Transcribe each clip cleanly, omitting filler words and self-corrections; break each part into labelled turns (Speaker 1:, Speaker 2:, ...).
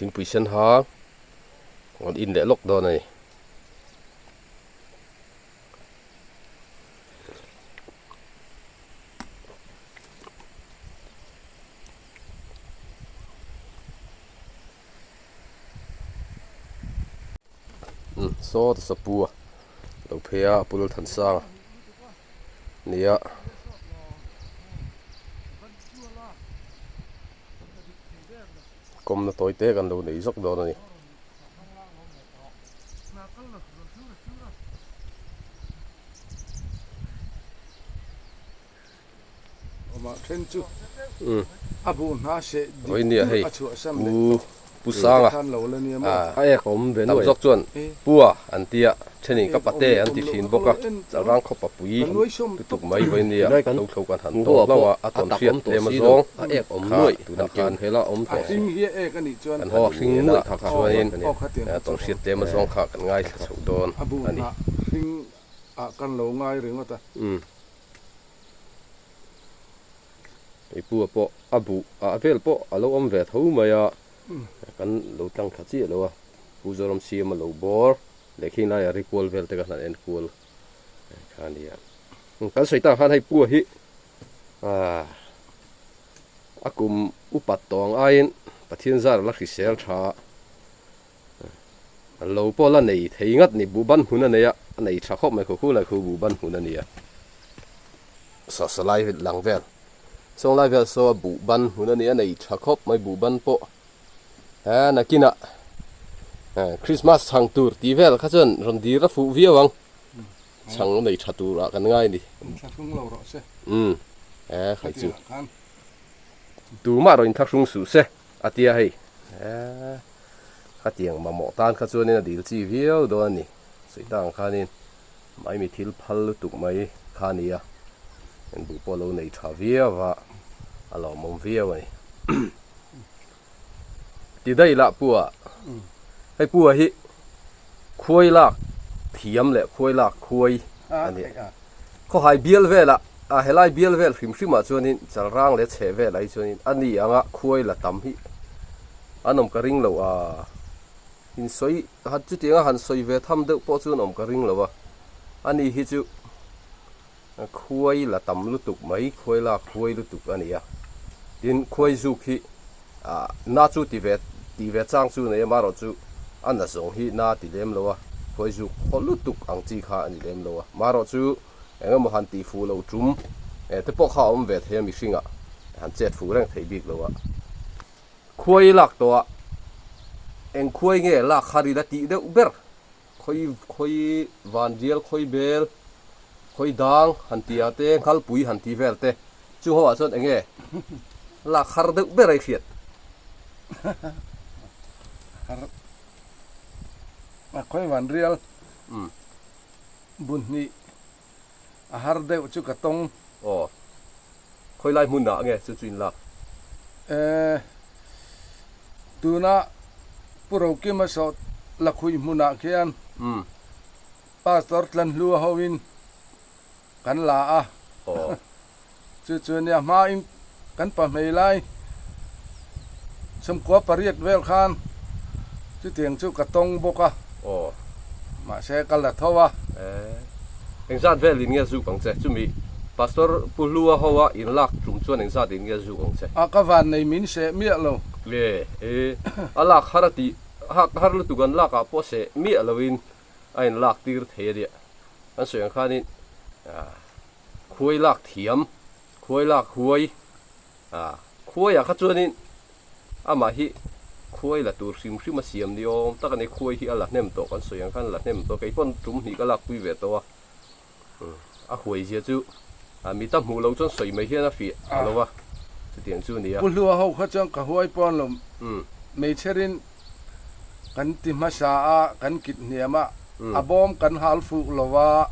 Speaker 1: Thingpui sen hang an in leh lawk dawn a ni. Saw ta sapu a lo phei a pul than sang a nia. Kawmna tawi te kan lo nei zawk dawn a ni. Nia hei pu pu sanga tam zawk chuan pua an tia thenin ka pate an ti thin bawk a chalrang khaw papui lutuk mai vawi nia lo thlo kan han tawn hlauh a a tawn hriat tlem a zawng kha tunah khan kan han in ngen a chuanin a tawn hriat tlem a zawng kha kan ngaithla chhoh dawn a ni. Hei pu a pawh a buh ah vel pawh a lo awm ve tho mai a, kan lo tlang thla chiah lo a, Pu Zoram siam a lo bawr leh khing laiah ri kual vel te kha han en kual kha a nia. Kan sawi tak khan hei pu a hi ah a kum upat tawh ang aiin Pathian zar a la hrisel tha a, Lo pawh la nei thei ngat ni, buhban hmun a nei a, a nei tha khawp mai khu khu lai khu buhban hmun a ni a. Saw saw lai lang vel, sawng lai vel saw a buhban hmun a ni a, nei tha khawp mai buhban pawh. He nakinah Christmas chhang tur tih vel kha chuan rawn dir a fuh viau ang, chhang nei tha turah kan ngai a ni.
Speaker 2: Inthlahrung lo rawh se.
Speaker 1: Umm, he khai chu. Tumah rawn inthlahrung suh se. A tia hei eeh khatiang mamawh tan kha chuanin a dil chi viau dawn a ni sawi tak ang khanin maimi thil phal lutuk mai kha a ni a in buh pawh a lo nei tha viau a a lawmawm viau a ni ti daih lah pu ah hei pu ah hi khuai lak thiam leh khuai lak khuai a ni. Khawhai bial velah a helai bial vel hrim hrimah chuanin chalrang leh chheh velah hi chuanin a ni anga khuai la tam hi an awm ka ring lo a, insawi chutianga han sawi ve tham deuh pawh chuan awm ka ring lo a, a ni hi chu khuai la tam lutuk mai khuai lak khuai lutuk a ni a, tin khuai zuk hi ah na chu ti ve tih ve chang chu nei amaherawh chu a na zawng hi na ti lem lo a, khuai zuk haw lutuk ang chi kha a ni lem lo a, amaherawh chu eng emaw han tih fuh loh tum eh te pawh kha a awm ve thei a mihringah han chet fuh reng thei bik lo a. Khuai lak tawh a eng khuai nge lak har ila tih deuh ber khawi khawi vanrial khawi bel khawi dang han tih ah te nghalpui han tih vel te chung ho ah chuan eng nge lak har deuh ber a i hriat.
Speaker 2: Har a khawi vanrial bunhnih a har deuh chu ka tawng.
Speaker 1: Aw khawi lai hmun ah nge chu chu in lak.
Speaker 2: Eh tuna Pu Rokima sawh lakhuih hmunah khian Pastor Tlanhlua hoin kan la a. Chu chu nia hmain kan pa hmei lai sawmkua pariat vel khan chutiang chu ka tawng bawk a. Mahse ka la tho a.
Speaker 1: Engzat vel in nge zuk ang che? Chumi Pastor Pu Hlua ho a in lak tum chuan engzat in nge zuk ang che?
Speaker 2: A ka van nei min seh miah lo.
Speaker 1: Le e, a lak har a tih hak har lutuk an lak ah pawh seh miah lo in a in lak tir thei a nia. An sawi ang khanin khuai lak thiam, khuai lak huai, khuai ah kha chuanin Amah hi khuai la tur hrim hrim a siam ni awm tak a ni. Khuai hi a la hnem tawh kan sawi ang khan la hnem tawh. Kei pawn tum hnih ka lakpui ve tawh a. A huai zia chu mit a hmuh loh chuan sawi mai hian a fiah a lo a, chutiang chu a ni a.
Speaker 2: Pu Hlua ho kha chuan ka huai pawn lo meichherin kan ti hmasa a, kan kit hniam a, a bawm kan hal fuh lo a,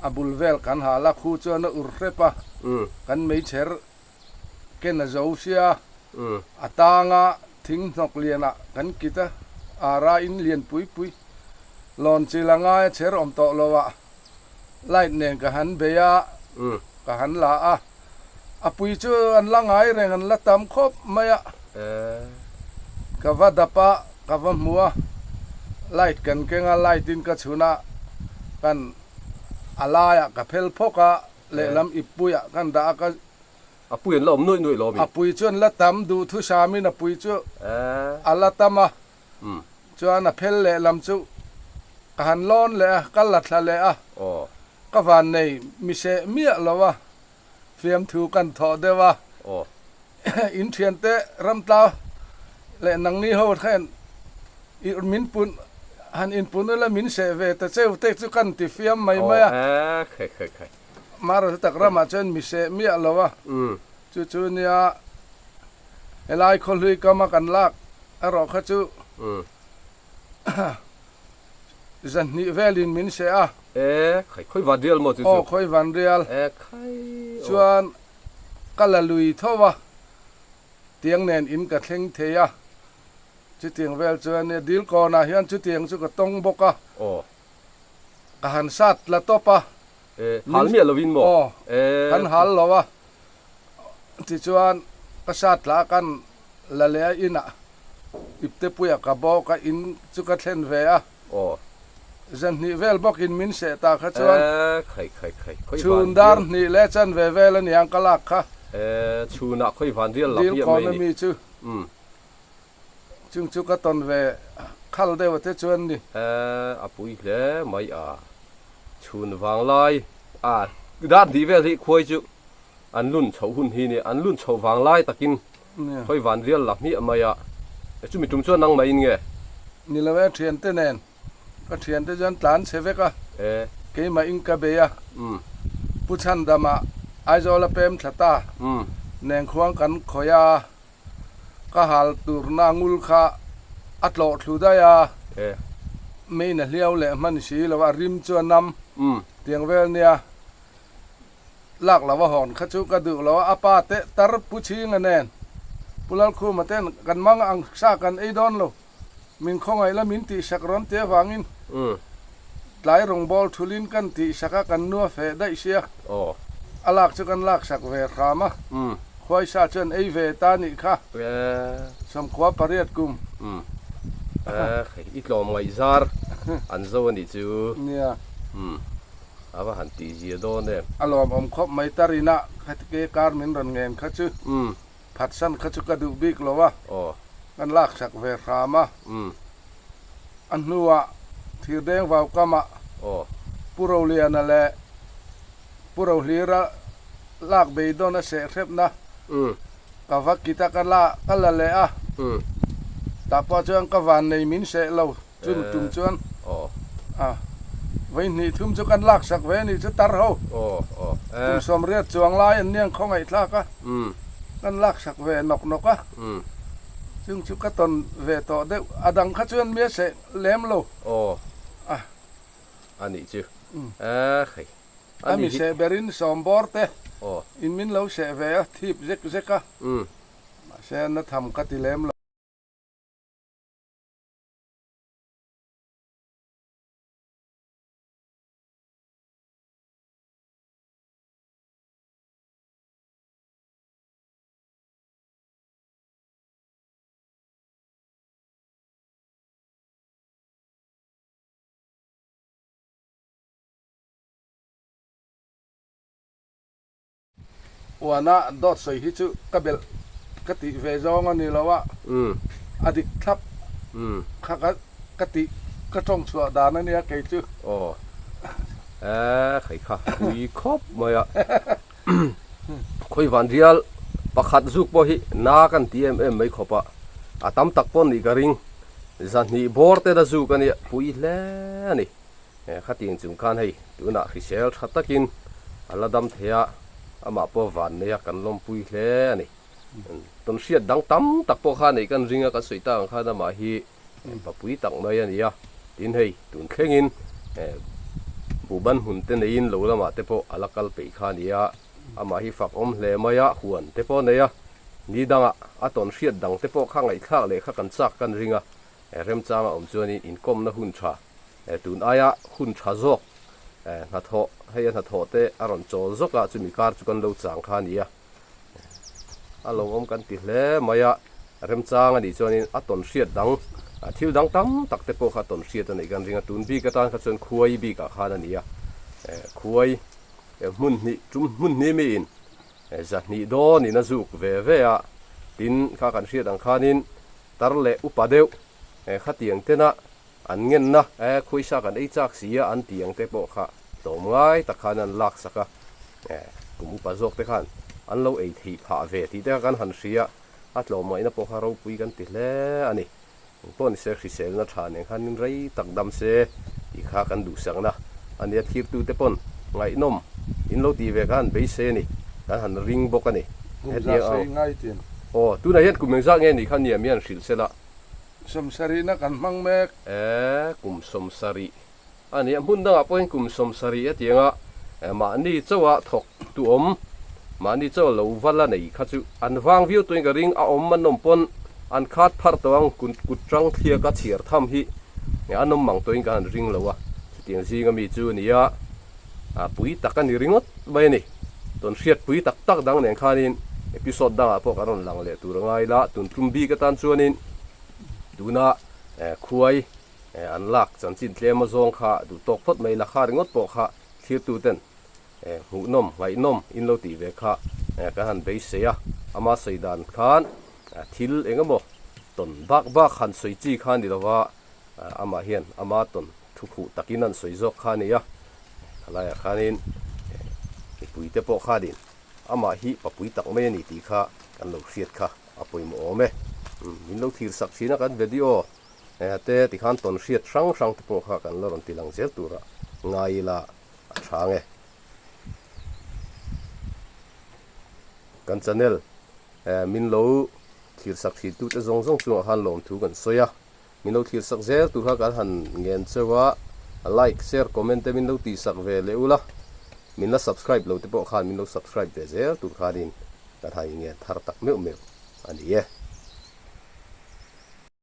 Speaker 2: a bul vel kan hal a, khu chuan a ur hrep a, kan meichher Ken a zo sia, a tanga thing hnawk lianah kan kit a, ara in lian pui pui lawn chil a ngai a chher awm tawh lo a, light nen ka han bei a, ka han la a, a pui chu an la ngai reng an la tam khawp mai a. Ka va dap a, ka va hmu a, light kan keng a, light in ka chhun a, kan a laiah ka phel phawk a, lehlam ippuiah kan dah a, ka
Speaker 1: A pui an la awm nuaih nuaih lo a mi?
Speaker 2: A pui chu an la tam, duhthusamin a pui chu a la tam a, chuan a phel lehlam chu ka han lawn leh a, ka la thla leh a, ka vannei mi seh miah lo a, fiamthu kan thawh deuh a, in thiante ramtla leh nangni ho khan min pun han inpun ula min seh ve ta cheu te chu kan ti fiam mai mai a. Mara tak ramah chuan mi seh miah lo a, chu chu nia helai khawhlui kama kan lak erawh kha chu Zanhnih velin min seh a.
Speaker 1: E khai, khawi van rial maw chu chu?
Speaker 2: Aw, khawi van rial.
Speaker 1: E khai aw.
Speaker 2: Chuan ka la lui tho a, tiang nen in ka thleng thei a, chutiang vel chuan nia dil kawnah hian chutiang chu ka tawng bawk a.
Speaker 1: Aw.
Speaker 2: Ka han sat tla tawp a.
Speaker 1: E, hal miah lovin maw?
Speaker 2: Aw, kan hal lo a. Tichuan ka sat tla a kan la leh a inah Iptepuia ka bawk a in chu ka thlen ve a.
Speaker 1: Aw.
Speaker 2: Zanhnih vel bawkin min seh ta kha chuan.
Speaker 1: E, khai khai khai, khawi van
Speaker 2: Chhun dar hnih leh chan ve vel a niang ka lak kha.
Speaker 1: E, chhunah khawi van rial lak hiah mai ni.
Speaker 2: Dil kawna mi chu.
Speaker 1: Umm.
Speaker 2: Chung chu ka tawn ve khal deuh te chuan ni.
Speaker 1: E, a pui hle mai a. Chhun vang lai a, dar hnih vel hi khuai chu An lun chhoh hun hi nia, an lun chhoh vang lai takin khawi van rial la hmiah mai a, chumi tum chuan nangmah in nge?
Speaker 2: Ni lo e, thiante nen, ka thiante chuan tlan chhe vek a, keimah in ka bei a, Pu Chhandama Aizawl a pem thla ta, neng khuang kan khawih a, ka hal turna ngul kha a tlawh thlu daih a, main a hliau leh hman si lo a, rim chu a nam tiang vel nia. Lak lo a hawn kha chu ka duh lo a, a pa te tar Pu Chhinga nen Pu Lalkhuma ten kan mang ang sa kan ei dawn lo, min khawngaih la min tihsak rawn ti avangin tlai rawngbâwl thulin kan tihsak a, kan nua feh daih sia, a lak chu kan laksak ve hram a, khuaisa chuan ei ve ta nih kha, 98 kum.
Speaker 1: I tlawm ngaihzar an zo a nih chu.
Speaker 2: Nia.
Speaker 1: A va han tih zia dawn em?
Speaker 2: A lawmawm khawp mai ta rin a, khatike kar min rawn ngen kha chu phatsan kha chu ka duh bik lo a, kan laksak ve hram a. A hnuah Thirdeng Vaukama Pu Roliana leh Pu Rohlira lak beidawn a seh hrepna ka va kit a, ka la leh a, tah pawh chuan ka vannei min seh lo. Chumi tum chuan a vawi hnih thum chu kan laksak ve a nih chu tar ho. Kum 80 chuang lai an niang khawngaihthlak a, kan laksak ve nawk nawk a. Chung chu ka tawn ve tawh deuh. A dang kha chuan mi a seh lem lo.
Speaker 1: A nih chu. Hei.
Speaker 2: A mi seh berin sawm bawr te in min lo seh ve a, thip zek zek a. Mahse na tham ka ti lem lo. Uana dawt sawi hi chu ka belh ka tih ve zawng a ni lo a, a dik thlap kha ka ka tih ka tawng chhuah dan a nia kei chu.
Speaker 1: Aw e hei kha pui khawp mai a, khawi van rial pakhat zuk pawh hi na kan ti em em mai khawp a, a tam tak pawh nih ka ring, zahnih bawr te la zuk a nia pui hle a ni. Khatiang chung khan hei tunah hrisel tha takin a la dam thei a, amah pawh van nei a kan lawmpui hle a ni. Tawn hriat dang tam tak pawh kha neih kan ring a, kan sawi tak ang khan amah hi papui tak mai a ni a, tin hei tun thlengin buhban hmun te neiin lo lamah te pawh a la kal peih kha a ni a, amah hi fak awm hle mai a, huan te pawh a nei a, ni dangah a tawn hriat dang te pawh kha ngaihthlak leh kha kan chak kan ring a, remchanga awm chuanin inkawmna hun tha Tun aia hun tha zawk hnathawh, hei a hnathawh te a rawn chawl zawk a, chumi kar chu kan lo chang kha a ni a, a lo awm kan ti hle mai a. Remchang a nih chuanin a tawn hriat dang, thil dang tam tak te pawh kha tawn hriat a neih kan ring a, tun bik atan kha chuan khuai bikah khan a ni a, khuai hmun hnih, tum hmun hnih miin zahnih dawnin a zuk ve ve a, tin kha kan hriat ang khanin tar leh upa deuh khatiang tena an ngenna khuaisa kan ei chak si a an tih ang te pawh kha tlawm ngai tak khan an lak sak a, kum upa zawk te khan an lo ei theih phah ve tih te kha kan han hria. A tlawmngaihna pawh kha ropui kan ti hle a ni. Engpawh ni se hriselna tha nen khanin rei tak dam se tih kha kan duhsakna a nia. Thirtute pawn ngaihnawm in lo tih ve kha han beisei a ni, kan han ring bawk a ni.
Speaker 2: Kum za sei ngai tin.
Speaker 1: Aw, tunah hian kum engzat nge nih kha nia mi han hrilh se la.
Speaker 2: Sawmsarihna kan hmang mek.
Speaker 1: E, kum sawmsarih. A nia, hmun dangah pawhin kum 70 a tianga mahni chauha thawk tu awm, mahni chauha lo va la nei kha chu an vang viau tuin ka ring, a awm an awm pawn an khat pharh tawh ang, kut tang thliaka chhiar tham hi an awm mang tawhin ka han ring lo a, chutiang zinga mi chu a nia, pui tak a ni ringawt mai a ni. Tawn hriat pui tak tak dang nen khanin episode dangah pawh kan rawn lang leh tur a ngai la, tun tum bik atan chuanin tuna khuai An lak chanchin tlem a zawng kha duh tawk phawt mai la kha ringawt pawh kha thlirtu ten hmuhnawm, ngaihnawm in lo tih ve kha kan han beisei a, ama sawi dan khan thil eng emaw tawn bak bak han sawi chi kha ni lova amah hian ama tawn thukhuh takin an sawi zawk kha a ni a, khalaiah khanin mipuite pawh khanin amah hi papui tak mai a ni tih kha kan lo hriat kha a pawimawh awm e. Min lo thlir sak thin a kan video. Te tikhan tawn hriat hrang hrang te pawh kha kan la rawn ti lang zel tura ngai ila a tha ang e. Kan channel min lo thlir sak thin tute zawng zawng chungah khan lawmthu kan sawi a, min lo thlir sak zel tur kha kan han ngen cheu a, like, share, comment te min lo tih sak ve leh ula, min la subscribe lo te pawh khan min lo subscribe ve zel tur khanin kan han ingen thar tak meuh meuh a ni e.